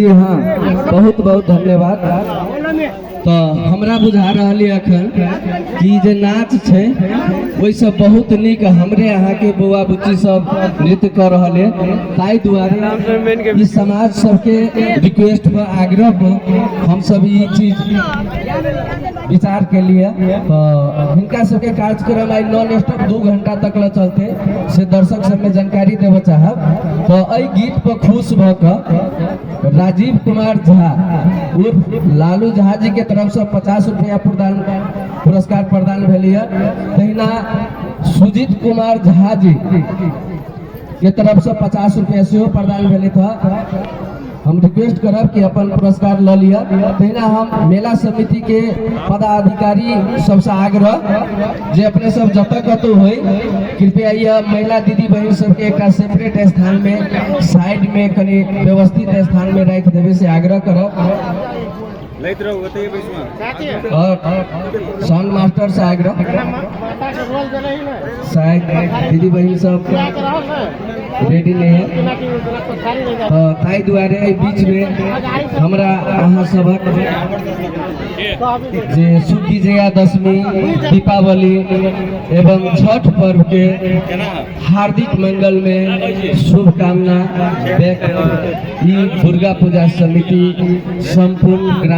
जी हाँ, बहुत बहुत धन्यवाद। तऽ हमरा बुझा रहल यऽ एखन कि जे नाच छै, ओहिसँ बहुत नीक हमरे अहाँके बौआ बुच्ची सब नृत्य कऽ रहल यऽ। ताहि दुआरे ई समाज सबके रिक्वेस्ट पर, आग्रह पर हमसब ई चीज विचार के लिए। तऽ हिनका सबके कार्यक्रम आइ नॉन स्टॉप 2 घंटा तक ल चलते, से दर्शक सबमे जानकारी देबऽ चाहब। तऽ एहि गीत पर खुश भऽ कऽ राजीव कुमार झा उर्फ लालू झा जी के तरफ से 50 रुपया प्रदान, पुरस्कार प्रदान भेल। तहिना सुजीत कुमार झा जी के तरफ से 50 रुपया सेहो प्रदान भेलै। तऽ हम रिक्वेस्ट करब कि अपन पुरस्कार लऽ लिअ। तहिना हम मेला समिति के पदाधिकारी सबसँ आग्रह जे अपने सब जतऽ कतहु होइ, कृपया यह महिला दीदी बहिन सबके एकटा सेपरेट स्थान में, साइड में, कनि व्यवस्थित स्थान में राखि देबै, से आग्रह करब। लैत रहू, ओतहि बैसू। और साउंड मास्टर से आग्रह, शायद दीदी बहिन सब रेडी नहीं है। तऽ ताहि दुआरे एहि बीचमे हमरा अहाँ सभक जे शुभ विजयादशमी, दीपावली एवं छठ पर्व के हार्दिक मंगल में शुभकामना व्यक्त ई दुर्गा पूजा समिति संपूर्ण ग्राम